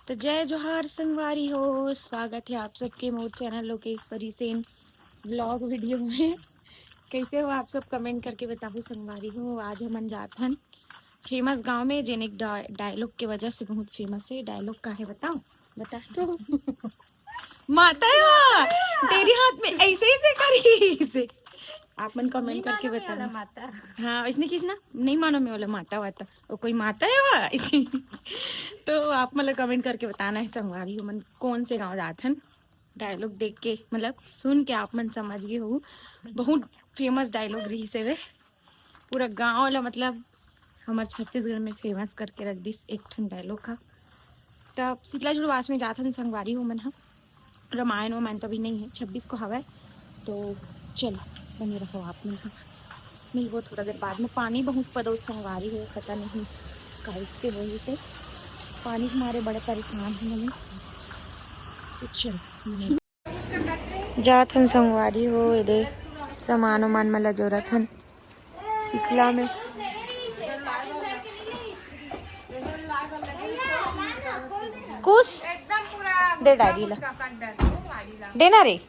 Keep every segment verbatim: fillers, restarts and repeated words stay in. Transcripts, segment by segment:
तो जय जोहार संगवारी हो, स्वागत है आप सबके मोर channel Lokeshwari Sen vlog video में। कैसे हो आप सब, कमेंट करके बताओ संगवारी हो। आज हमन जात हन फेमस गांव में, जेन एक डा-, डायलॉग के वजह से बहुत फेमस है। डायलॉग का है बताओ, बता तो। माता है वो, तेरी हाथ में ऐसे ऐसे करी इसे। आप मन कमेंट करके बताना। माता। हाँ, इसने किस ना नहीं मानो मैं बोला माता वाता, वो कोई माता है वो। तो आप मतलब कमेंट करके बताना है संगवारी हो मन कौन से गांव जात हन। डायलॉग देख के मतलब सुन के आप मन समझ गए हो, बहुत फेमस डायलॉग रही से वे। पूरा गांव वाला मतलब हमर छत्तीसगढ़ में फेमस करके रख दिस एक ठन डायलॉग हा। तब शीतला जुड़वास में जात हन संगवारी हो मन ह। रामायण वामायण तो अभी नहीं है, छब्बीस को हवय। तो चलो बने रहो आप मन ह। मिलबो थोड़ा देर बाद में। पानी बहुत पदो संगवारी हो, पता नहीं कैसे होही ते। पानी के मारे बड़ा परेशान हूँ मैं। तो चलो मिलबो। जात हन संगवारी हो, एदे सामान उमान मन ला जोरत हन चिखला में। कुछ दे डारी ला, देना रे।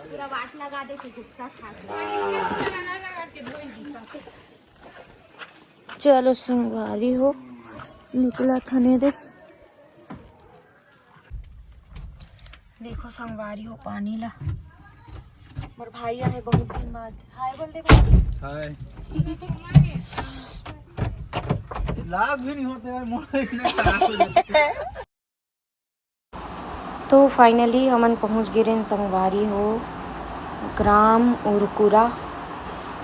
पूरा वाट लगा दे के गुटखा खा के। चलो संगवारी हो, निकला थने दे। देखो संगवारी हो पानी ला। मोर भाई आहे बहुत दिन बाद। हाय बोल दे भाई। हाय। लाभ भी नहीं होते यार, मोबाइल में खराब हो जाते। तो फाइनली हमन पहुंच गे रहेन संगवारी हो ग्राम उरकुरा।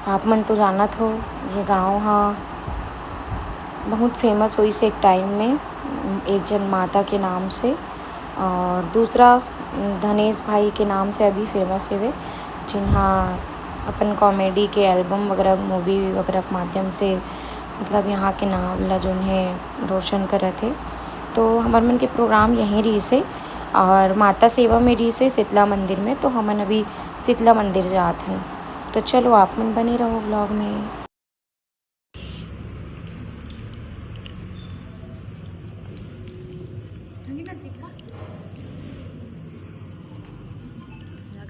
आप मन तो जानत हो ये गांव हा बहुत फेमस होइस एक टाइम में एक जन माता के नाम से, और दूसरा धनेश भाई के नाम से अभी फेमस हेवे, जिन्हा अपन कॉमेडी के एल्बम वगैरह, मूवी वगैरह के माध्यम से मतलब यहाँ के नाम ला जोन है रोशन करत हे। तो हमर मन के प्रोग्राम यहीं रहिस हे और माता सेवा में रहिस हे शीतला मंदिर में, तो हमन अभी शीतला मंदिर जात हन। तो चलो आप मन बने रहो व्लॉग में।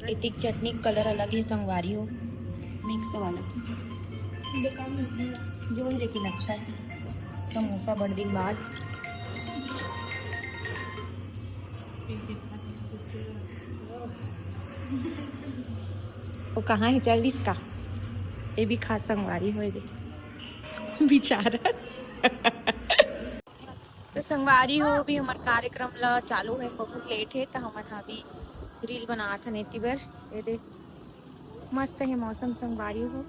एतिक चटनी कलर अलग है संगवारी हो, मिक्स वाला। जो है लेकिन अच्छा है। समोसा बड़ दिन बाद। वो कहाँ है, चल दिस का? ये भी खास संगवारी होए दे। बेचारा। तो संगवारी हो, अभी हमर कार्यक्रम ला चालू है, बहुत लेट है, तो हमन ह अभी रील बनात हन एती बर। ये दे, मस्त है मौसम संगवारी हो।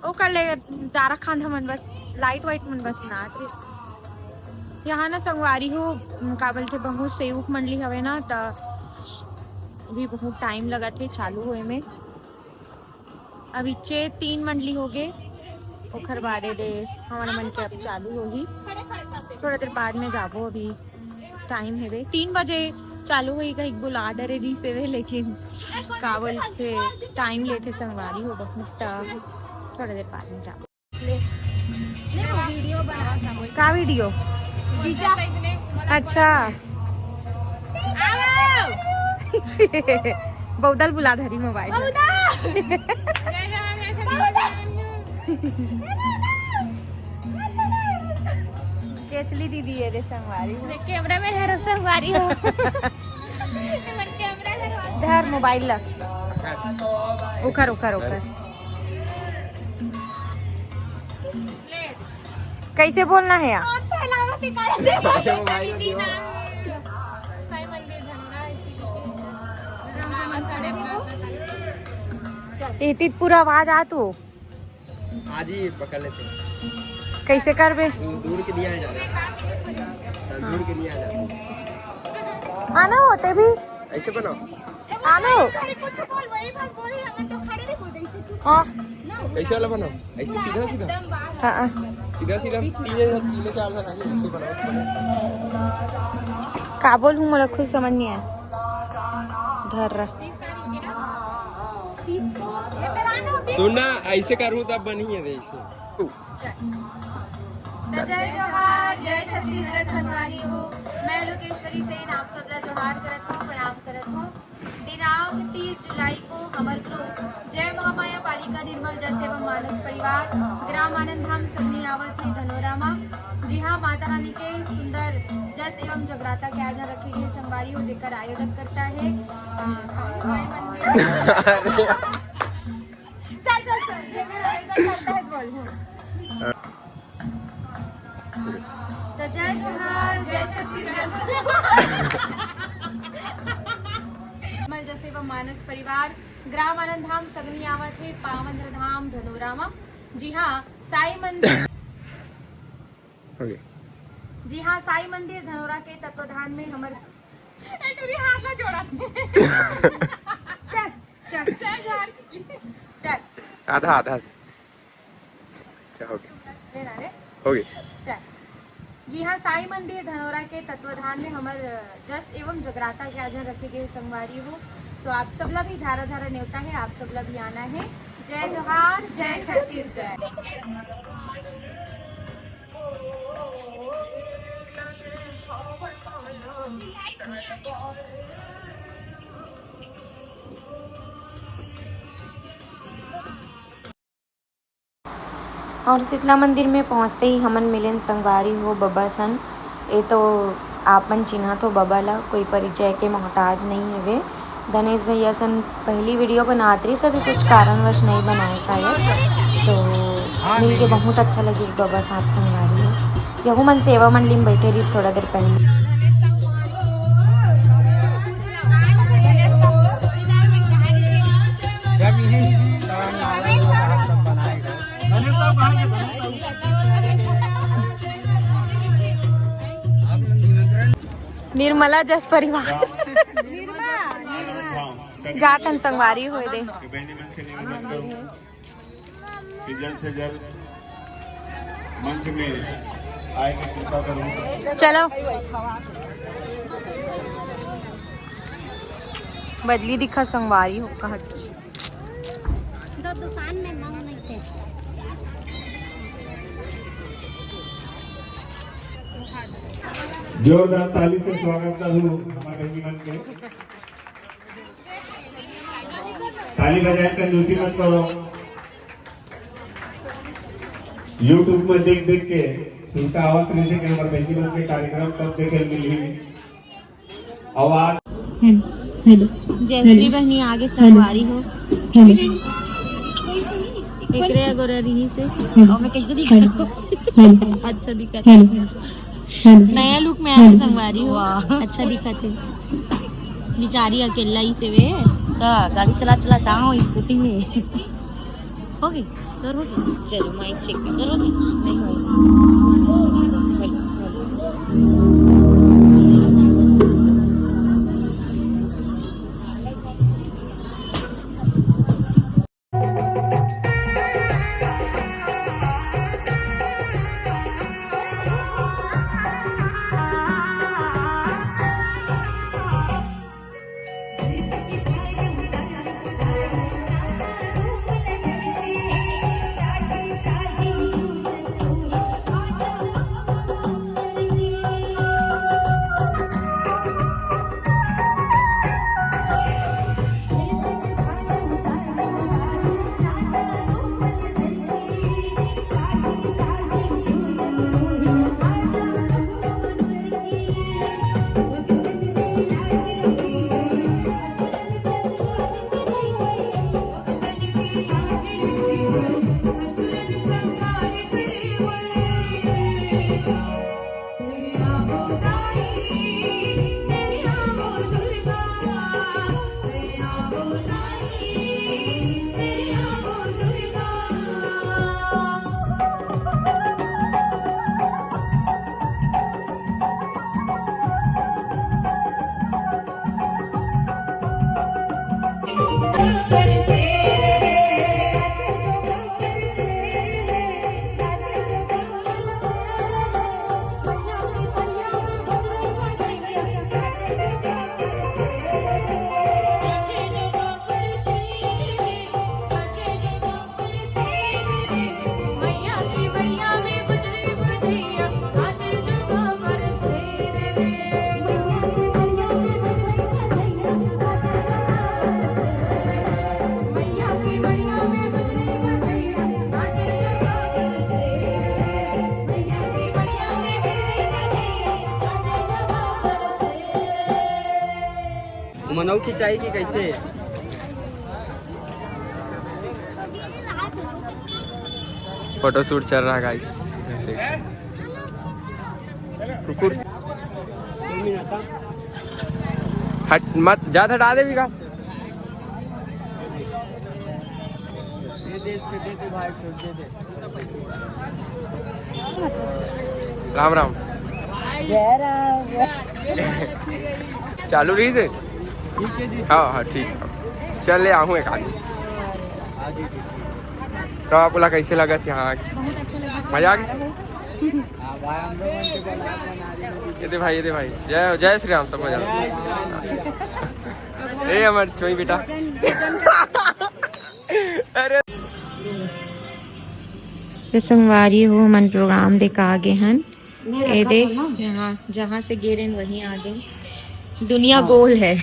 ओ कल ले डारा खांध मन बस, लाइट वाइट मन बस बनात रहिस। यहाँ ना संगवारी हो, का बोलथे, बहुत सेवक मंडली हवे ना, त अभी बहुत टाइम लगत है चालू होए में। अभी चे तीन मंडली हो गे, ओखर बादे दे हमर मन के अब चालू होही। थोड़ा देर बाद में जाबो, अभी टाइम हेवे, तीन बजे चालू होही कहिके बुला डरे रहिस हेवे, लेकिन का बोलथे टाइम लेथे संगवारी हो बहुत, त थोड़ा देर बाद में जाबो। का वीडियो? जीजा। अच्छा। बौदल बुला धरी मोबाइल। केचली दीदी ये दे संगवारी हो। कैमरा मैन हर संगवारी हो। कैमरा धर मोबाइल ला। उखर, उखर, उखर। कैसे बोलना है यार? एती पूरा आवाज आ तू। आज ही पकड़ लेते हैं। कैसे करबे? दूर, दूर के दिया है ज्यादा। चल, दूर के दिया है ज्यादा। आना होते भी। ऐसे बनाओ। आनो। अरे कुछ बोल, वही बात बोली, हम तो खड़े नहीं बोलते, इसे चुप। हाँ। कैसे वाला बनाओ? ऐसे सीधा सीधा? हाँ। सीधा सीधा तीन जगह, तीन चार जगह ऐसे बनाओ। का बोलूँ, मोला खुद समझ नहीं आया। धर रहा। सुनना, ऐसे करूँ तब बनी है, ऐसे। तो जय जोहार, जय छत्तीसगढ़ संगवारी हो। मैं लोकेश्वरी सेन आप सब ला जोहार करत हूँ, प्रणाम करत हूँ। दिनांक तीस जुलाई को हमर ग्रुप जय महामाया पालिका निर्मल जस एवं मानस परिवार ग्राम आनंद धाम सगनी आवत है धनोरा मा। जी हाँ, माता रानी के सुंदर जस एवं जगराता के आयोजन रखे गए संगवारी हो, जेकर आयोजन करता है, आ, चल, चल, चल, जेकर आयोजन करता है, बोल, हूँ। तो जय जोहार, जय छत्तीसगढ़। मल जस एवं मानस परिवार, ग्राम आनंद धाम सगनी आवत है, पावन धाम धनोरा मा। जी हाँ, साई मंदिर। जी हाँ, साई मंदिर धनोरा के तत्वाधान में हमर ए, टूरी हाथ ला जोड़ा। चल, चल। चल। आधा, आधा से। अच्छा, हो गया। हो गया। चल। जी हाँ, साई मंदिर धनोरा के तत्वाधान में हमर जस एवं जगराता के आयोजन रखे गए संगवारी हो, तो आप सबला भी झारा झारा नेवता है, आप सबला भी आना है। जय जोहार, जय छत्तीसगढ़। और शीतला मंदिर में पहुँचते ही हमन मिलेन संगवारी हो बबा सन। ये तो आप मन चिन्हत हो बबा ला, कोई परिचय के मोहताज नहीं हवे। धनेश भैया सन पहली वीडियो बनात रहिस, अभी कुछ कारणवश नहीं बनाए शायद, तो मिल के बहुत अच्छा लगिस बबा साथ संगवारी हो। यहू मन सेवा मंडली में बैठे रहिस थोड़ा देर पहले। निर्मला जस परिवार। जातन संगवारी होए दे। कि जल्द से जल्द मंच में आए के कृपा करूं। चलो। बदली दिखा संगवारी हो कहत। दो दुकान में मांग नहीं थे। जोरदार ताली से स्वागत करूं हमारे बहनी मन के। ताली बजाए, कंजूसी मत करो। YouTube में देख देख के सुनता आवत रहिसे कि हमर बहनी मन के कार्यक्रम कब देखे मिलही। आवाज। Hello, hello. जयश्री हेलो। बहनी आगे हेलो। संगवारी हो। हेलो। एकरे अगोरा रहिसे। हेलो। और मैं कैसे दिखा हेलो। हेलो। अच्छा दिखा हेलो। हेलो। नया लुक में आगे हेलो। संगवारी हो। वाह। अच्छा दिखा थे। बिचारी अकेला ही से वे। का गाड़ी चला चला का हो स्कूटी में। हो गई? तोर हो गई? चलो, माइक चेक कर। तोर हो गई? नहीं हो गई। मनऊ खिंचाई कि कैसे? फोटोशूट चल रहा है गाइस। कुकुर हट मत, ज्यादा हटा दे विकास। दे दे इसको, दे दे भाई, फिर दे दे। राम राम। जय राम। चालू रही से। हाँ हाँ ठीक है। चल ले आहूँ एक आदमी। तो आप बोला कैसे लगत यहाँ आके? बहुत अच्छा लगा। मजा आ गया? ये दे भाई, ये दे भाई। जय हो, जय श्री राम, सब मजा। ए हमर छोई बेटा। अरे तो संगवारी हो, हमन प्रोग्राम देख आगे हन। ए देख, यहाँ जहाँ से गिरेन वहीं आगे। दुनिया गोल है।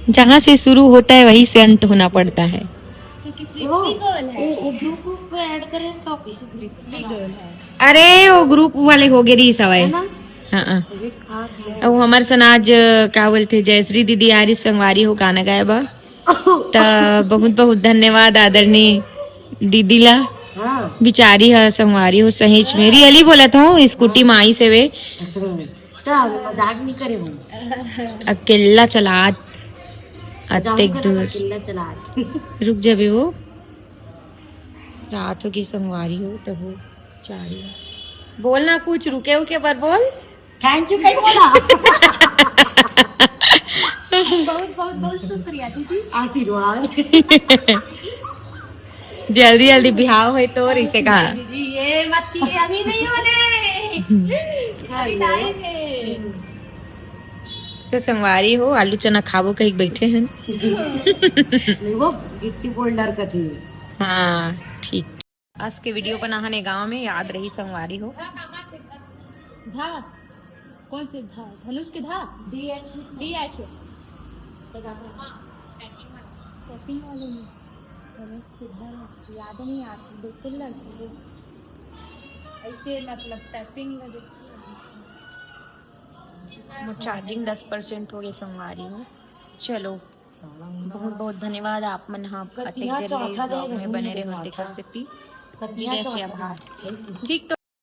जहाँ से शुरू होता है वहीं से अंत होना पड़ता है। वो, वो, वो ग्रुप पे ऐड करे इसका किसी ग्रुप पे। अरे वो ग्रुप वाले हो गए रही सवाई। हाँ हाँ। अब हमारे सन आज का बोलते, जयश्री दीदी आ रही, संगवारी हो गाना गाए बा। त बहुत बहुत धन्यवाद आदरणीय दीदी ला। हाँ। बिचारी ह संगवारी हो, सहीच में रियली बोलत हूँ, स्कूटी म आइस हवे। चल, मजाक नहीं करे हूँ। अकेला चलात अतेक दूर। अकेला चलात। रुक जाबे वो। रात हो गई संगवारी हो, तब वो चारी। बोलना कुछ, रुके उके पर बोल। थैंक यू कहीं बोला। बहुत बहुत बहुत शुक्रिया दीदी। आशीर्वाद। जल्दी जल्दी बिहाव होए तो इसे कहा। दीदी ये मत कीजिए, अभी नहीं होने। अभी टाइम है। तो संगवारी हो, आलू चना खाबो कहीं बैठे हैं। नहीं, वो गिट्टी बोल्डर का थी। हाँ ठीक। आज के वीडियो बनाने गांव में याद रही संगवारी हो। धा, कौन से धा? धनुष के धा। D H. D H. Tapping वाले में धनुष के धा याद नहीं आती, बिल्कुल लगी। ऐसे मतलब टैपिंग लगे। मोर चार्जिंग दस परसेंट हो गए संगवारी हो। चलो, बहुत बहुत धन्यवाद आप मन ह अतेक देर ले ब्लॉग में बने रहे हो तेकर सेती। विदेश आभार। ठीक तो